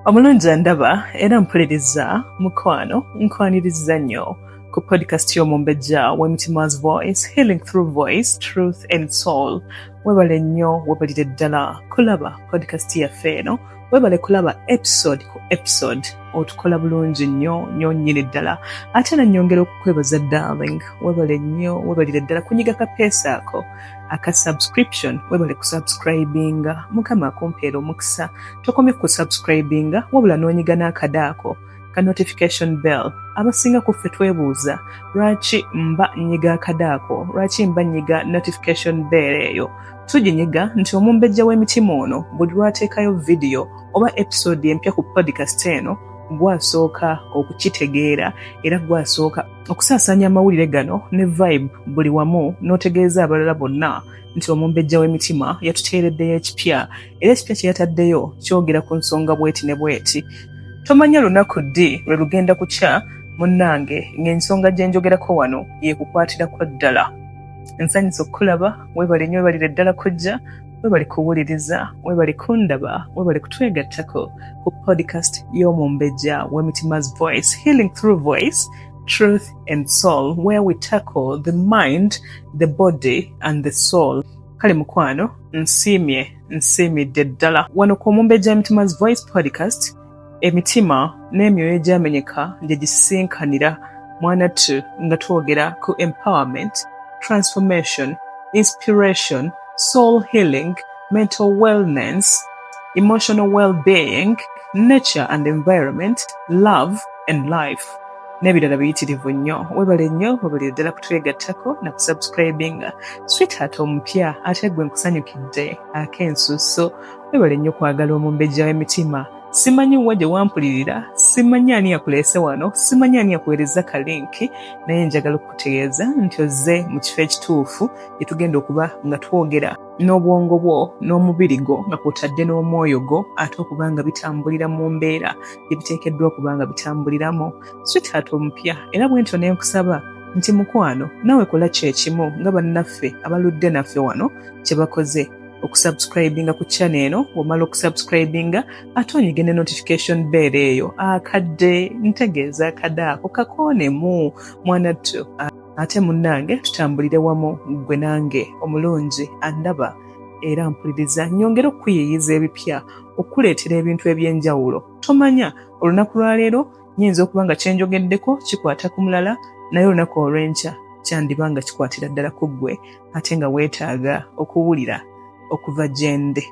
Omulungi andaba era mpuliriza, mukwano, nkwaniriza nnyo ku podcast y'Omumbejja w'Emitima's Voice, Healing Through Voice, Truth and Soul. Webale nnyo, webalire ddala kulaba podcast yaffe eno, webale kulaba episode ku episode, otukola bulungi nnyo nnyo nnyini ddala. Ate nannyongera okukwebaza darling, webale nnyo, webalire ddala kunyiga kapeesa ako aka subscription, webale kusubscribinga. Mukama akumpeera omukisa. Tokomye kusubscribinga, wabula n'onyiga n'akade ako ka notification bell. Abasinga ku ffe twebuuza lwaki mba nyiga akade ako, lwaki mba nyiga notification bell eyo. Tuginyiga nti Omumbejja w'Emitima ono buli lwateekayo vidiyo oba episode empya ku podcast eno, gwasooka okukitegeera era gwasooka okusaasaanya amawulire gano ne vibe buli wamu, n'otegeeza abalala bonna nti Omumbejja w'Emitima yatuteereddeyo ekipya, era ekipya kye yataddeyo kyogera ku nsonga bweti ne bweti. Tomanya lunaku ddi lwe lugenda kukya, munnange, ng'ensonga gye njogerako wano yeekukwatirako ddala. Nsanyusa okukulaba, weebale nnyo, weebalire ddala kujja, webale kuwuliriza, webale kundaba, webale kutwegattako ku podcast y'Omumbejja w'Emitima's Voice, Healing Through Voice, Truth and Soul, where we tackle the mind, the body and the soul. Kale mukwano, nsiimye, nsiimidde ddala. Wano ku Omumbejja w'Emitima's Voice podcast, emitima n'emyoyo egyamenyeka gye gisinkanira, mwanattu, nga twogera ku empowerment, transformation, inspiration, soul healing, mental wellness, emotional well-being, nature and environment, love and life, n'ebirala biyitirivu nnyo. Webale nnyo, webalire ddala kutwegattako na kusubscribinga. Sweetheart omupya, ate gwe nkusanyukidde ak'ensusso. Webale nnyo kwagala Omumbejja w'Emitima. Simanyi wa gye wampulirira, simanyi ani yakuleese wano, simanyi ani yakuweereza ka link, naye njagala okukutegeeza nti ozze mu kifo ekituufu gye tugenda okuba nga twogera n'obwongo bwo n'omubiri gwo nga kwotadde n'omwoyo gwo, ate okuba nga bitambulira mu mbeera gye biteekeddwa okuba nga bitambuliramu. Sweetheart omupya, era bwe ntyo ne nkusaba nti mukwano, naawe kola kyekimu nga bannaffe abaludde naffe wano kye bakoze okusubscribinga ku channel eno. Bw'omala okusubscribinga, ate onyige ne notification bell eyo, akadde, ntegeeza akadde ako kakoonemu, mwanattu. Ate munnange, tutambulire wamu, ggwe nange omulungi andaba era mpuliriza, nyongere okukuyiiyiza ebipya, okukuleetera ebintu ebyenjawulo. Tomanya, olunaku lwaleero nyinza okuba nga kyenjogeddeko kikwata ku mulala, naye olunaku olw'enkya kyandiba nga kikwatira ddala ku ggwe, ate nga weetaaga okuwulira okuva gye ndi.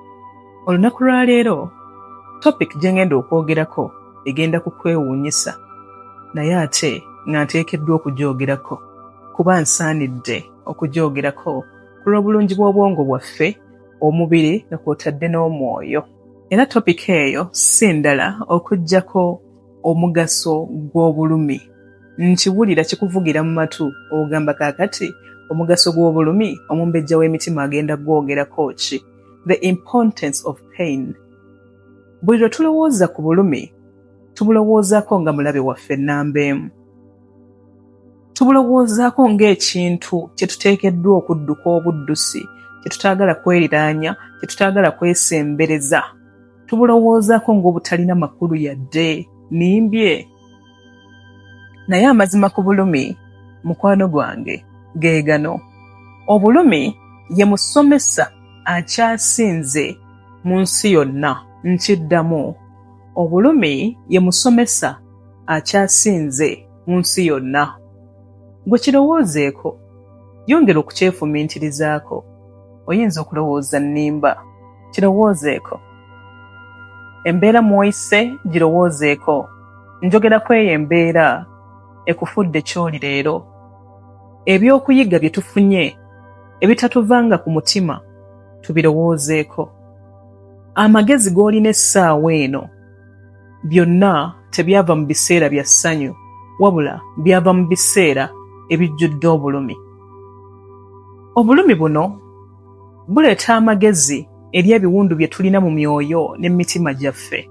Olunaku lwaleero topic gye ngenda okwogerako egenda kukwewuunyisa, naye ate nga nteekeddwa okugyogerako kuba nsaanidde okugyogerako ku lw'obulungi bw'obwongo bwaffe, omubiri nga kwotadde n'omwoyo. Era topic eyo si ndala okuggyako omugaso gw'obulumi. Nkiwulira kikuvugira mu matu, ogamba, "Kaakati omugaso gw'obulumi Omumbejja w'Emitima agenda gwogerako ki?" The importance of pain. Buli lwe tulowooza ku bulumi, tubulowoozaako nga mulabe waffe nnamba emu, tubulowoozaako ng'ekintu kye tuteekeddwa okudduka obuddusi, kye tutaagala kweriraanya, kye tutaagala kwesembereza. Tubulowoozaako ng'obutalina makulu yadde. Nimbye? Naye amazima ku bulumi, mukwano gwange, ge gano: obulumi ye musomesa akyasinze mu nsi yonna. Nkiddamu, obulumi ye musomesa akyasinze mu nsi yonna. Gwe kirowoozeeko, yongera okukyefumiintirizaako. Oyinza okulowooza nnimba. Kirowoozeeko, embeera mw'oyise girowoozeeko. Njogera ku eyo embeera ekufudde ky'oli leero. Ebyokuyiga bye tufunye ebitatuvanga ku mutima, tubirowoozeeko. Amagezi g'olina essaawa eno, byonna tebyava mu biseera bya ssanyu, wabula byava mu biseera ebijjudde obulumi. Obulumi buno buleeta amagezi eri ebiwundu bye tulina mu myoyo n'emitima gyaffe.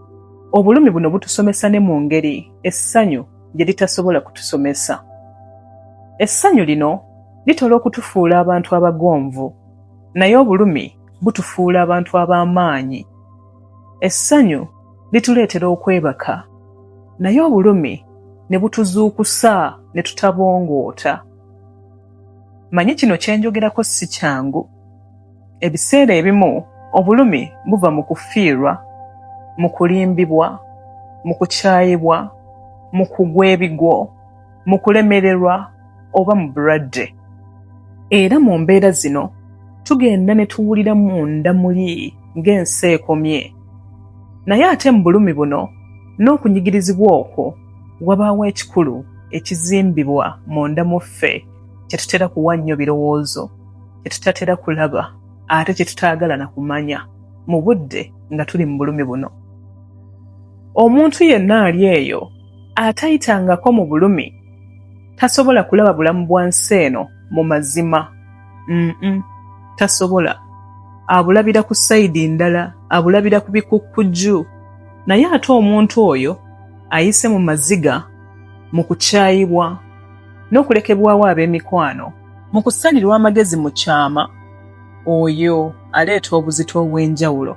Obulumi buno butusomesa ne mu ngeri essanyu gye litasobola kutusomesa. Essanyu lino litola okutufuula abantu abagonvu, naye obulumi butufuula abantu ab'amaanyi. Essanyu Lituleetera okwebaka, naye obulumi ne butuzuukusa ne tutabongoota. Manyi kino kye njogerako si kyangu. Ebiseera ebimu obulumi buva mu kufiirwa, mu kulimbibwa, mu kukyayibwa, mu kugwa ebigwo, mu kulemererwa oba mu bulwadde. Era mu mbeera zino tugenda ne tuwulira munda muli ng'ensi ekomye. Naye ate mu bulumi buno n'okunyigirizibwa okwo wabaawo ekikulu ekizimbibwa munda mu ffe kye tutera kuwa nnyo birowoozo, kye tutatera kulaba ate kye tutaagala na kumanya mu budde nga tuli mu bulumi buno. Omuntu yenna ali eyo atayitangako mu bulumi tasobola kulaba bulamu bwa nsi eno mu mazima. Tasobola. Abulabira ku sayidi ndala, abulabira ku bikukkujju. Naye ate omuntu oyo ayise mu maziga, mu kukyayibwa n'okulekebwawo ab'emikwano, mu kusalirwa amagezi mu kyama, oyo aleeta obuzito obw'enjawulo.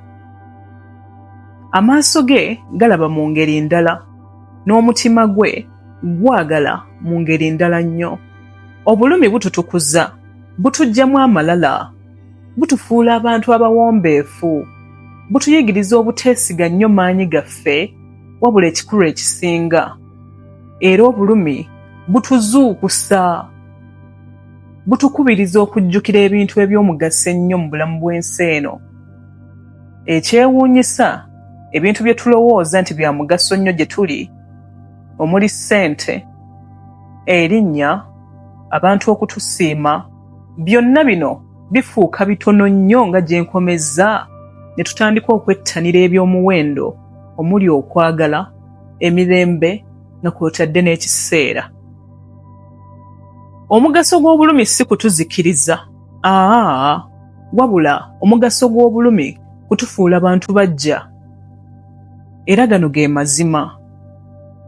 Amaaso ge galaba mu ngeri ndala, n'omutima gwe gwagala mu ngeri ndala nnyo. Obulumi bututukuza, butuggyamu amalala, butufuula abantu abawombeefu, butuyigiriza obuteesiga nnyo maanyi gaffe wabula ekikulu ekisinga. Era obulumi butuzuukusa, butukubiriza okujjukira ebintu eby'omugaso ennyo mu bulamu bw'ensi eno. Ekyewuunyisa, ebintu bye tulowooza nti bya mugaso nnyo gye tuli, omuli ssente, erinnya, abantu okutusiima, byonna bino bifuuka bitono nnyo nga gye nkomezza ne tutandika okwettanira eby'omuwendo omuli okwagala, emirembe nga kw'otadde n'ekiseera. Omugaso gw'obulumi si kutuzikiriza, aa, wabula omugaso gw'obulumi kutufuula bantu baggya. Era gano ge mazima.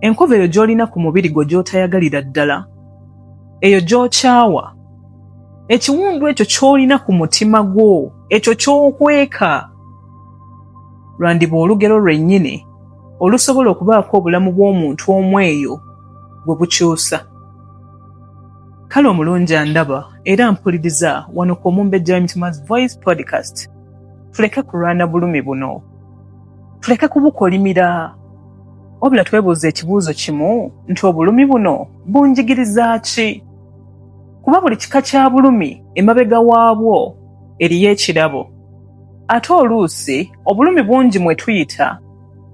Enkovu eyo gy'olina ku mubiri gwo gy'otayagalira ddala, eyo gy'okyawa, ekiwundu ekyo ky'olina ku mutima gwo, ekyo ky'okweka, lwandiba olugero lwennyini olusobola okubaako obulamu bw'omuntu omu eyo gwe bukyusa. Kale omulungi andaba era mpuliriza wano ku Omumbejja w'Emitima's Voice Podcast, tuleke kulwana bulumi buno, tuleke kubukolimira, wabula twebuuze ekibuuzo kimu nti obulumi buno bunjigiriza ki? Kuba buli kika kya bulumi emabega waabwo eriyo ekirabo. Ate oluusi obulumi bungi mwe tuyita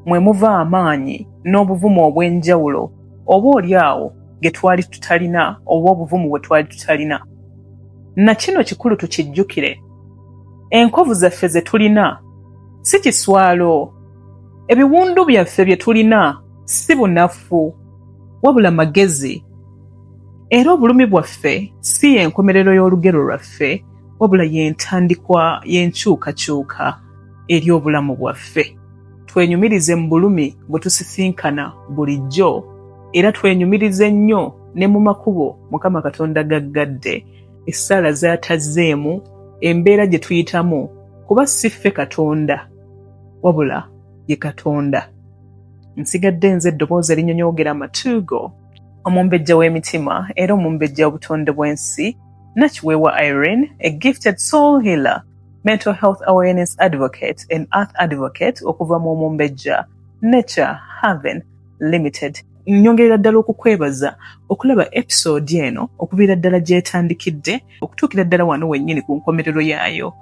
mwe muva amaanyi n'obuvumu obw'enjawulo oba oli awo ge twali tutalina oba obuvumu bwe twali tutalina. Na kino kikulu tukijjukire. Enkovu zaffe ze tulina si kiswalo. Ebiwundu byaffe bye tulina si bunafu, wabula magezi. Era obulumi bwaffe si y'enkomerero y'olugero lwaffe, wabula y'entandikwa y'enkyukakyuka eri obulamu bwaffe. Twenyumirize mu bulumi bwe tusisinkana bulijjo, era twenyumirize nnyo ne mu makubo Mukama Katonda g'aggadde, essaala z'atazzeemu, embeera gye tuyitamu, kuba si ffe Katonda, wabula ye Katonda. Nsigadde nze eddoboozi erinyonyoogera amatu go, omumbejja w'emitima era omumbejja w'obutonde bw'ensi, Nakiweewa Irene, a gifted soul healer, mental health awareness advocate and earth advocate okuva mu Omumbejja Nature Haven Limited. Nyongerera ddala okukwebaza okulaba episode eno okuviira ddala gy'etandikidde okutuukira ddala wano wennyini ku nkomerero yaayo.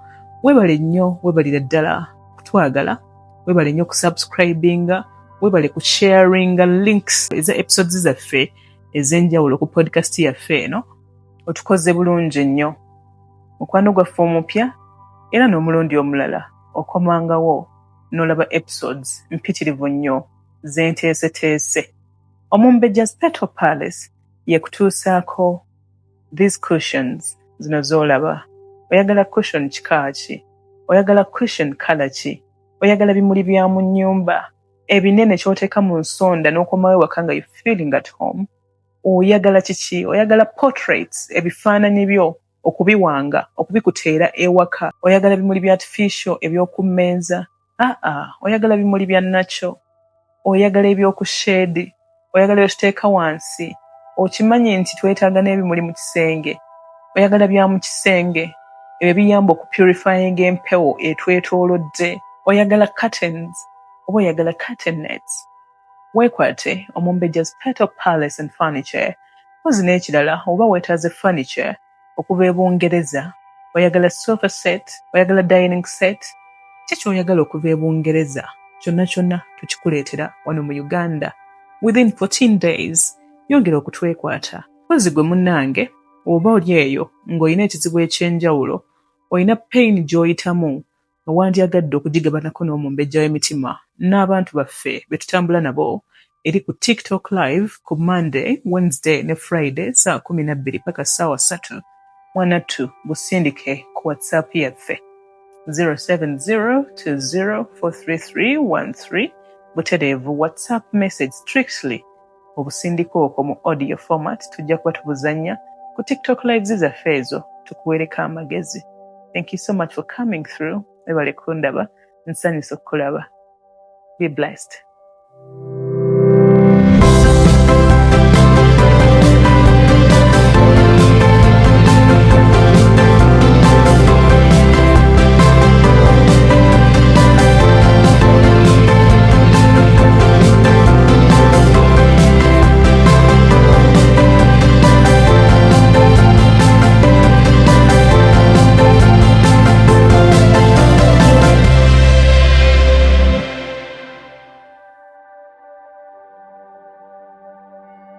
Weebale nnyo, weebalira ddala kutwagala, weebale nnyo kusubscribinga, weebale kusharinga links eza episodes zaffe ez'enjawulo ku podcast yaffe eno. Otukoze bulungi nnyo. Mukwano gwaffe omupya era n'omulundi omulala okomangawo n'olaba episodes mpitirivu nnyo ze nteeseteese. Omumbejja's Petal Palace yekutuusaako these cushions zino z'olaba. Oyagala cushion kika ki? Oyagala cushion colour ki? Oyagala bimuli bya mu nnyumba ebinene ky'oteeka mu nsonda n'okomawo ewaka nga you feeling at home? Oyagala kiki? Oyagala portraits, ebifaananyi byo okubiwanga, okubikuteera ewaka? Oyagala bimuli bya artificial eby'oku mmeeza? Aa, oyagala bimuli bya nakyo? Oyagala eby'oku shade, oyagala byetuteeka wansi, okimanyi nti twetaaga n'ebimuli mu kisenge, oyagala bya mu kisenge ebyo biyamba okupurifyinga empewo etwetoolodde, oyagala curtains oba oyagala curtain nets, weekwate Omumbejja's Petal Palace and Furniture. Mpozi n'ekirala, oba weetaaze furniture okuva e Bungereza, oyagala sofa set, oyagala dining set, ki ky'oyagala okuva e Bungereza, kyonna kyonna tukikuleetera wano mu Uganda within 14 days. Yongera okutwekwata. Mpozi gwe munnange oba oli eyo ng'olina ekizibu eky'enjawulo, olina pain gy'oyitamu nga wandyagadde okugigabanako n'Omumbejja w'Emitima n'abantu baffe be tutambula nabo eri ku TikTok Live ku Monday, Wednesday ne Friday saa 12 paka ssaawa 3, mwanattu busindike ku WhatsApp yaffe 0702043313 butereevu, WhatsApp message strictly, obusindika okwo mu audio format, tujja kuba tubuzannya ku TikTok Lives zaffe ezo tukuweereko amagezi. Thank you so much for coming through. Webale kundaba, nsanyusa okukulaba. Be blessed.